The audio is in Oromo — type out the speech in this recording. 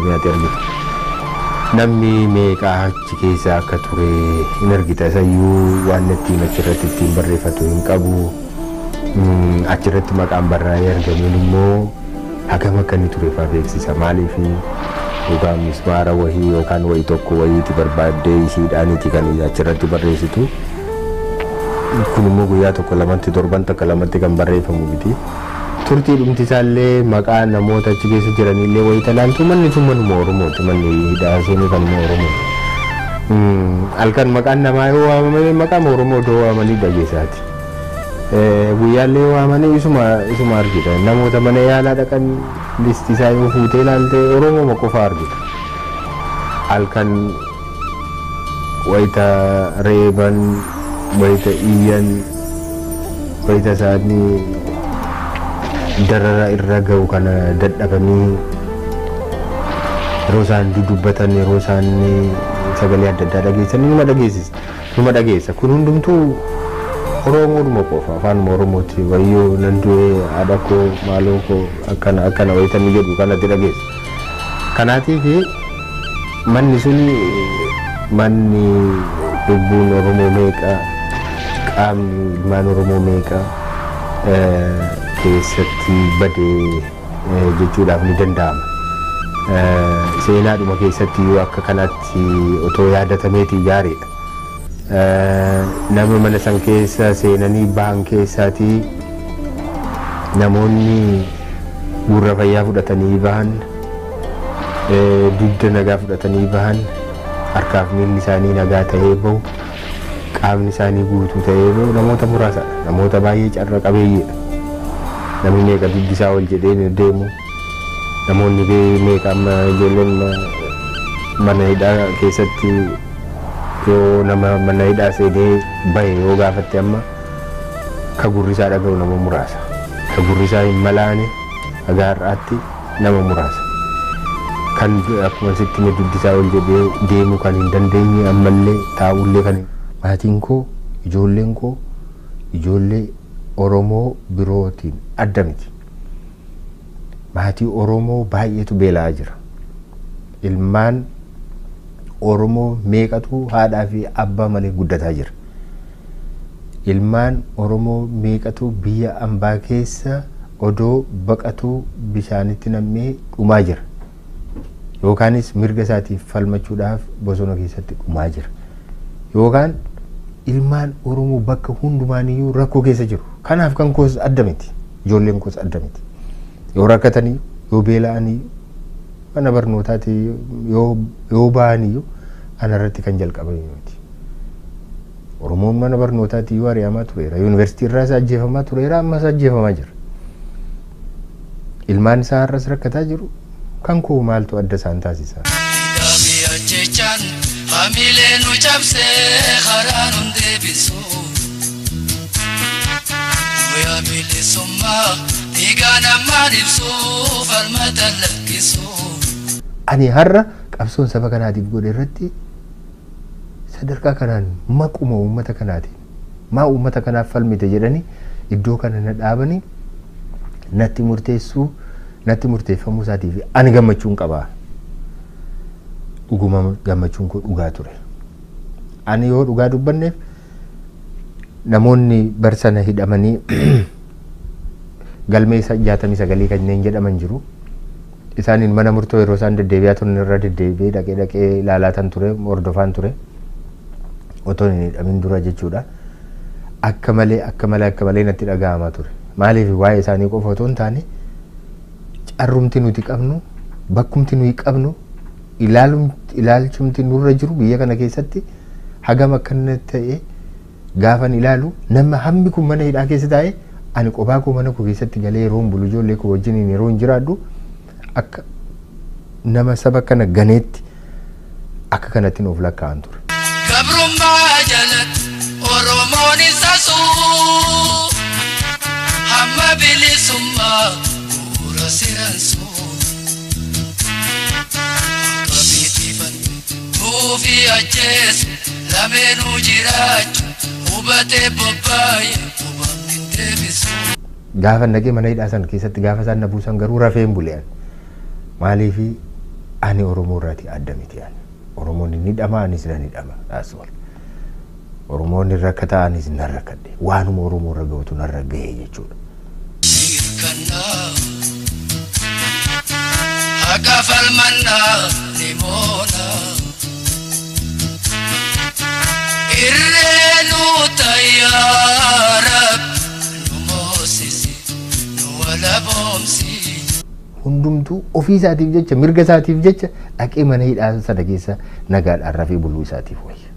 Oromiyaatti argita. Namni meeqa achi keessa akka ture hin argita. Isayyuu waan ittiin achirratti ittiin barreeffatu hin qabu. Achirratti maqaan barraa'ee argamuun immoo hagam akka inni ture fa'aa beeksisa. Maaliif yookaan mismaara wahii yookaan wayii tokko wayiitti barbaaddee ishiidhaaniiti kan achirratti barreessitu. Kun immoo guyyaa tokko lamatti, torban takka lamatti kan barreeffamu miti. Turtii dhumti isaallee maqaa namoota achi keessa jiranillee wayii talaaltu, manni sun manuma Oromooti, manni hidhaa suni kanuma Oromooti. Halkan maqaan namaa yoo waamame maqaan Oromoo iddoo waamanii dhageessaati. Guyyaallee yoo waamanii isuma argita. Namoota mana yaalaa dhaqan listi isaa yoo fuutee ilaalte Oromoo qofa argita. Halkan wayita reeban, wayita iyyan, wayita isaanii darara irra ga'u kana dadhabanii yeroo isaan dudubbatan, yeroo isaan sagalee adda addaa dhageessan numa dhageessisa, numa dhageessa. Kun hundumtuu Oromoodhuma qofa, afaanuma Oromooti. Wayyoo, nan du'ee, haadha koo, maaloo koo, akkana akkana wayitanii jedhu kanatti dhageessa. Kanaatiif manni suni manni lubbuun Oromoo meeqa, qaamni ilmaan Oromoo meeqa keessatti badee jechuudhaaf ni danda'ama. Seenaadhuma keessatti yoo akka kanatti otoo yaadatameetii gaariidha. Nama mana san keessa seenanii bahan keessaatii namoonni gurra fayyaa fudhatanii bahan, dugda nagaa fudhatanii bahan, harkaaf miilli isaanii nagaa ta'ee bahu, qaamni isaanii guutuu ta'ee bahu namoota muraasadha. Namoota baay'ee carra qabeeyyiidha. Namni meeqa dugdi isaa ol jedhee deemu, namoonni meeqa amma ijoolleen mana hidhaa keessatti yoo nama mana hidhaa seenee bahe yoo gaafatte amma ka gurri isaa dhaga'u nama muraasa. Ka gurri isaa hin malaane haga har'aatti nama muraasa. Kan akkuma sitti hime dugdi isaa ol jedhee deemuu kan hin dandeenye, ammallee taa'ullee kan maatiin koo, ijoolleen koo ijoollee Oromoo birootiin adda miti. Maatii Oromoo baay'eetu beela'aa jira. Ilmaan Oromoo meeqatu haadhaa fi abbaa malee guddataa jira. Ilmaan Oromoo meeqatu biyya ambaa keessa odoo baqatuu bishaanitti nammee dhumaa jira. Yookaanis mirga isaatiif falmachuudhaaf bosona keessatti dhumaa jira. Yookaan ilmaan Oromoo bakka hundumaaniyyuu rakkoo keessa jiru. Kanaaf kan koos adda miti. Ijoolleen koos adda miti. Yoo rakkatanii, yoo beela'anii, mana barnootaati yoo ba'aniyyuu ana irratti kan jalqabame miti. Oromoon mana barnootaati yoo ari'amaa tureera. Yuunivarsiitii irraas ajjeefamaa tureera, ammas ajjeefamaa jira. Ilmaan isaa har'as rakkataa jiru. Kan koo maaltu adda isaan taasisa? Hidhamii ajjechaan hamilee nu cabsee karaa nun deebisu. Guyyaa bilisummaa dhiigaa namaan ibsu falmata lakkisu. Ani har'a qabsoon saba kanaatiif godhe irratti sadarkaa kanaan maquma uummata kanaatiin maa uummata kanaaf falmite jedhanii iddoo kana na dhaabanii natti murteessuu, natti murteeffamuu isaatiif ani gammachuun qabaa. Dhuguma gammachuun koo dhugaa ture. Ani yoo dhugaa dubbanneef namoonni bar sana hidhamanii galmee 69 kanneen jedhaman jiru. Isaaniin mana murtoo yeroo isaan deddeebi'aa turan irra deddeebi'ee dhaqee dhaqee ilaalaa tan ture, hordofaan ture. Otoo hin hidhamin dura jechuudha. Akka malee akka malee akka malee natti dhaga'amaa ture. Maaliif, waa'ee isaanii qofa otoo hin taane carrumti nuti qabnu, bakkumti nuyi qabnu, ilaalchumti nurra jiru biyya kana keessatti hagam akka inni ta'e gaafan ilaalu, nama hammi kun mana hidhaa keessa taa'e, ani qophaa koo mana koo keessatti galee yeroo hin bulu, ijoollee koo wajjiniin yeroo hin jiraadhu, akka nama saba kana ganeetti akka kanatti nuuf lakkaa'an ture. Gabrummaa jalatti Oromoon isa suu hamma bilisummaa bu'uura siransuu. Qabiitifan nuufi ajjeesu lameenuu jiraachu hubatee bobbaaye hubamni hin deebisu. Gaafa naqee mana hidhaa sana keessatti gaafa isaan na buusan garuu rafee hin bule'an. Maaliifi Ani Oromoo irraatii adda miti ani. Oromoon ni dhama, anis nan hidhama. That's all. Oromoon rakkata, anis nan rakkadhe. Waanuma Oromoo irra gahutu narra gahe jechuudha. Hirkannaa haqa falmannaa ni moona. Irree nu tayyaa Rabbi nu moosisi nu walaboomsi. Hundumtuu ofii isaatiif jecha, mirga isaatiif jecha dhaqee mana hidhaa sana keessa nagaadhaan rafee buluu isaatiif wayya.